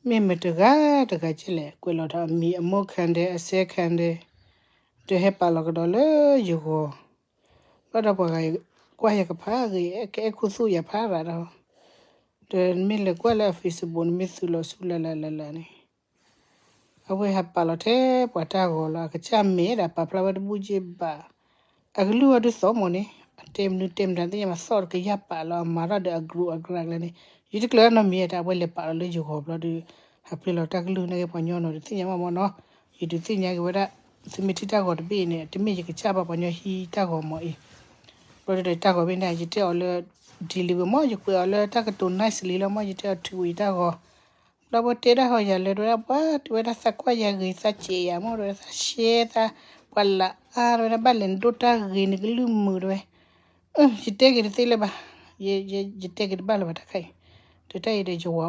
မ့ၢ်မတၤတဂၤတဂၤကလဲၣ် ကွဲးလီၤဒီးအမံၤအမိၢ်ခါဒဲး အစဲခါဒဲး, ဒီးဟဲပာ်လီၤကဒီးလၢယဂီၢ်, ဘျီဒီးပှၤဂၤကွၢ်ယၤကဖးဂ့ၤ ကအဲၣ်ခူသူၣ်ယၤဖးရၤဒီး, ဒီးနမ့ၢ်လဲၤကွၢ်လၢအ Facebook နမ့ၢ်သူလီၤဆူလၢ်လၢ်လၢ်လၢ်န့ၣ် အဝဲဟဲပာ်လီၤထဲပှၤတၢ်ဂီၤလီၤ. အကစၢ်မဲာ်ဒၣ်ပာ်ဖျါဝဲတဘူၣ်က့ဘၣ်, အကလုၢ်အီၤဒုးသီမီၤန့ၣ် အတဲမနုၤတဲမတၤသ့ၣ်ညါ မၤသီၣ်တကယၢ်ပာ်လီၤအမၤထီၣ်ဒီးအကြူးအကြၢးကျါန့ၣ်, ယတကျၢၤနီတမံၤ တၢ်အဝဲလဲၤပာ်လီၤလၢယဂီၢ်ဘျီဒီး ဟးဖျ့လီၤတၢ်ကလုၢ်န့ၣ်က့ ပှၤညီနီၤတသ့ၣ်ညါဘၣ်မီၤနီၤ, ယဒုးသ့ၣ်ညါက့ၤဝဲဒၣ်, သုမ့ၢ်ထံၣ်တၢ်ဂီၤတဘ့ၣ်အံၤန့ၣ် တမ့ၢ်ယကစၢ်ဘၣ် ပှၤညီဟံးတၢ်ဂီၤမီၤအံၤ ဘျီဒီးတၢ်ဂီၤဘ့ၣ်န့ၣ် ယတဲအီၤလၢ delete ဝဲမီၤ ယကွဲးအီၤလၢတၢ်ကတိၤ nice လံလီၤမီၤ ယတဲအီၤထုးဝံၤတၢ်ဂီၤ, ဘျီဘၣ်တဲဒၣ်ဟီယၤလၢ တဲဝဲဒၣ်ပှၤ တဲဝဲဒၣ်သးကွၢ်ယၤဂ့ၤ သးစဲးယၤမီၤ တဲဝဲဒၣ်သးရှဲသး ပှၤလၢအါ တဲဝဲဒၣ်ဘၣ်လဲၤနဒိၣ်တၢ်ဂ့ၤ နကလုၢ်မုာ်တဲဝဲ, ယတဲက့ၤတသ့လၢၤဘၣ်, ယတဲက့ၤတဘၣ်လၢၤဘၣ်တၢ်ခါအံၤ, ဒီးတၢ်အံၤဒီးယဝၤ